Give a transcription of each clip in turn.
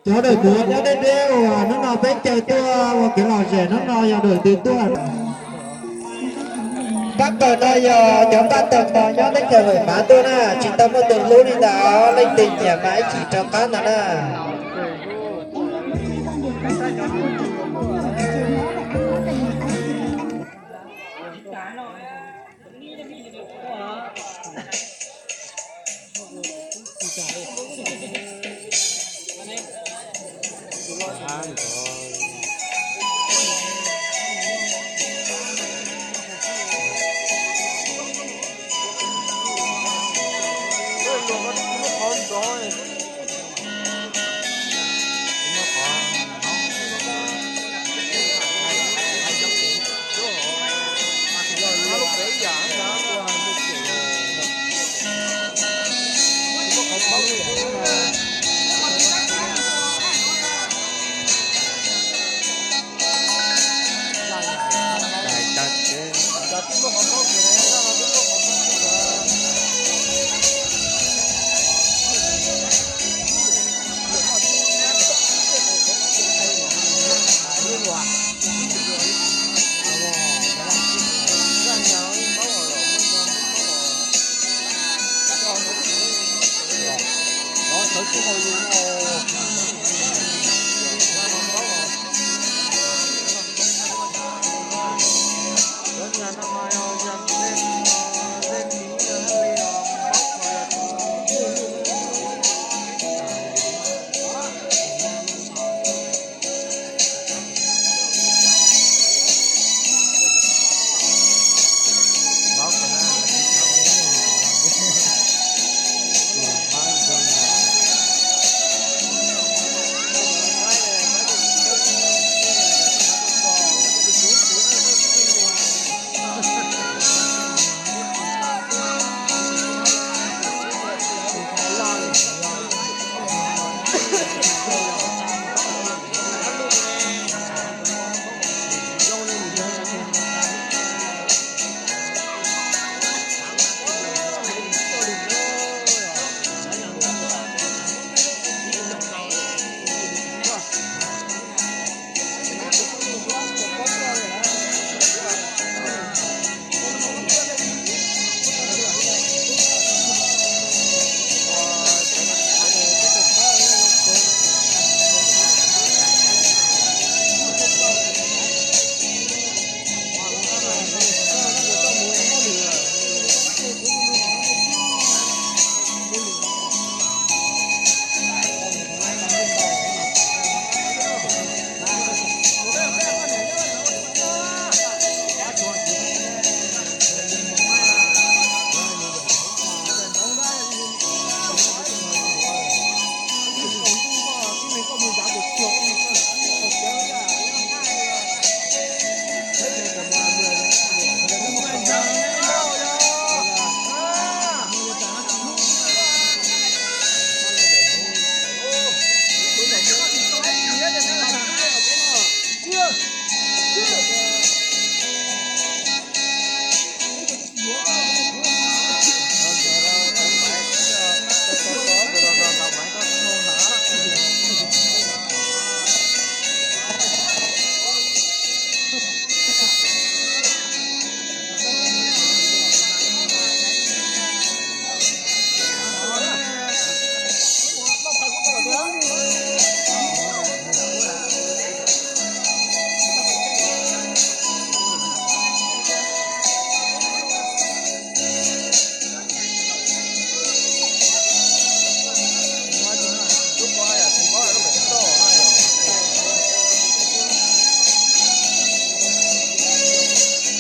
Cov dawm tuav nyob deb deb uas hnub no peb caw tuaj ua kev lom zem hnub no yog dawm twg tuaj? Pab pawg no yog cov pab tawg mos nyob teb chaws Hawm Mav tuaj na, tsis tau muaj tus hlub li ntawd, leej twg nyiam mas ib chim rov qab ntag na.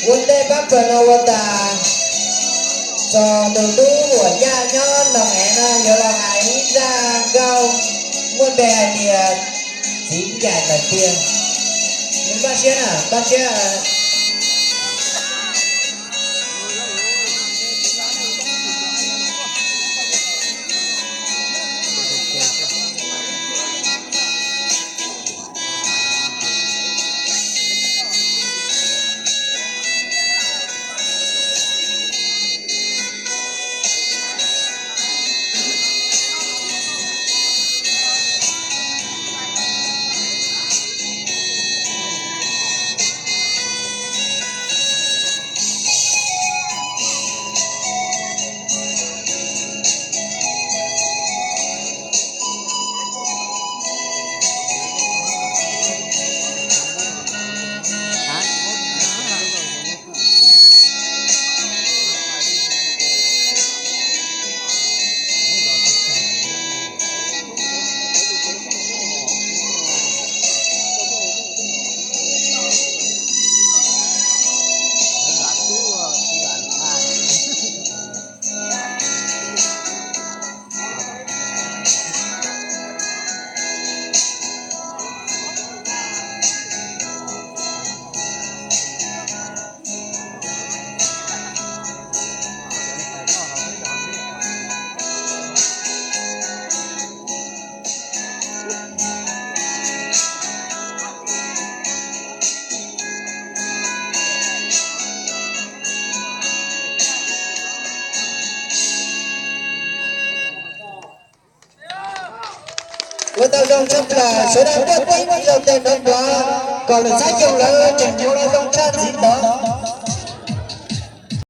Ua ntej pab pawg no ua tas, txog tus tub uas yaj nyob nroog ev no yuav los hais ib zaj nkauj muaj npe hais tias Txiv Ncaim Lawm Tiag. Npaj siab na, npaj siab. Ua tau zoo tshaj plaws, sawv daws tuaj tib zaug tes nrov nrov, kom lwm xab yoos lawv tseem ua zoo tshaj ntxiv ntawd.